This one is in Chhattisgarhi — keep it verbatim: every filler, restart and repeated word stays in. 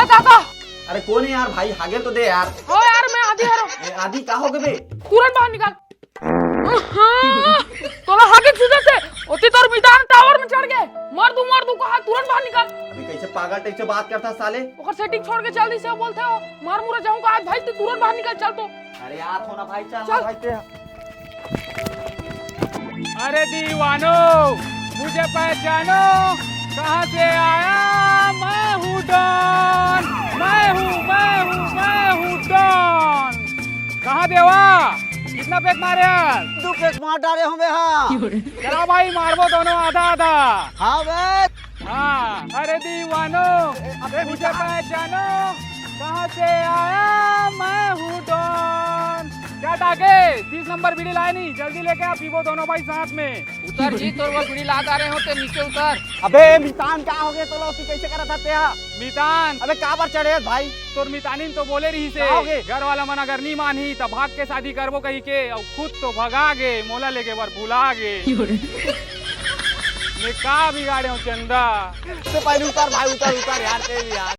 दादा। अरे कोन हे यार भाई, हागे तो दे यार। हो यार, मैं आदि हरों। ए, आदि का होगे बे? तुरंत बाहर निकल। तोला हागे छूटे से, ओती तोर मितान tower में चढ़ गे। मर दूं, मर दूं कहा, तुरंत बाहर निकल। अभी कैसे पागल type से बात करता साले? ओकर setting छोड़ के चल दिसे, बोलथे हो। मार मुरा जाऊं का आज भाई, तैं तुरंत बाहर निकल, चल तो। अरे यार, थोड़ा भाई, चल ना चल। भाई, तैं। अरे दीवानो, मुझे पहचानो, कहाँ से आया? मैं हूँ डॉन, मैं हूँ, मैं हूँ, मैं हूँ डॉन। कहाँ देवा, कितना peg मारे यार? दू peg मार डारे हों बे, हाँ। चला भाई, मारबो दोनों आधा आधा। हाँ बे। हाँ, अरे दीवानो, अबे मुझे पहचानो, कहाँ से आया? मैं हूँ डॉन। क्या डाके, तीस नंबर बीड़ी लाए नहीं? जल्दी लेके आ, पीबो दोनों भाई साथ में। उतर जी, तोर बर बीड़ी ला डारे हों, तैं नीचे उतर। अबे मितान, का होगे तोला? ओती कैसे करत हस तैं? मितान। अबे काबर चढ़े हस भाई? तोर मितानिन तो बोले रहिसे, का होगे? घर वाला मन अगर नी मानही त भाग के शादी करबो कहिके, अउ खुद तो भगा गे, मोला लेगे बर भुला गे। मैं का बिगाड़े हों चंदा? तैं पहले उतर भाई, उतर, उतर यार, तैं भी यार।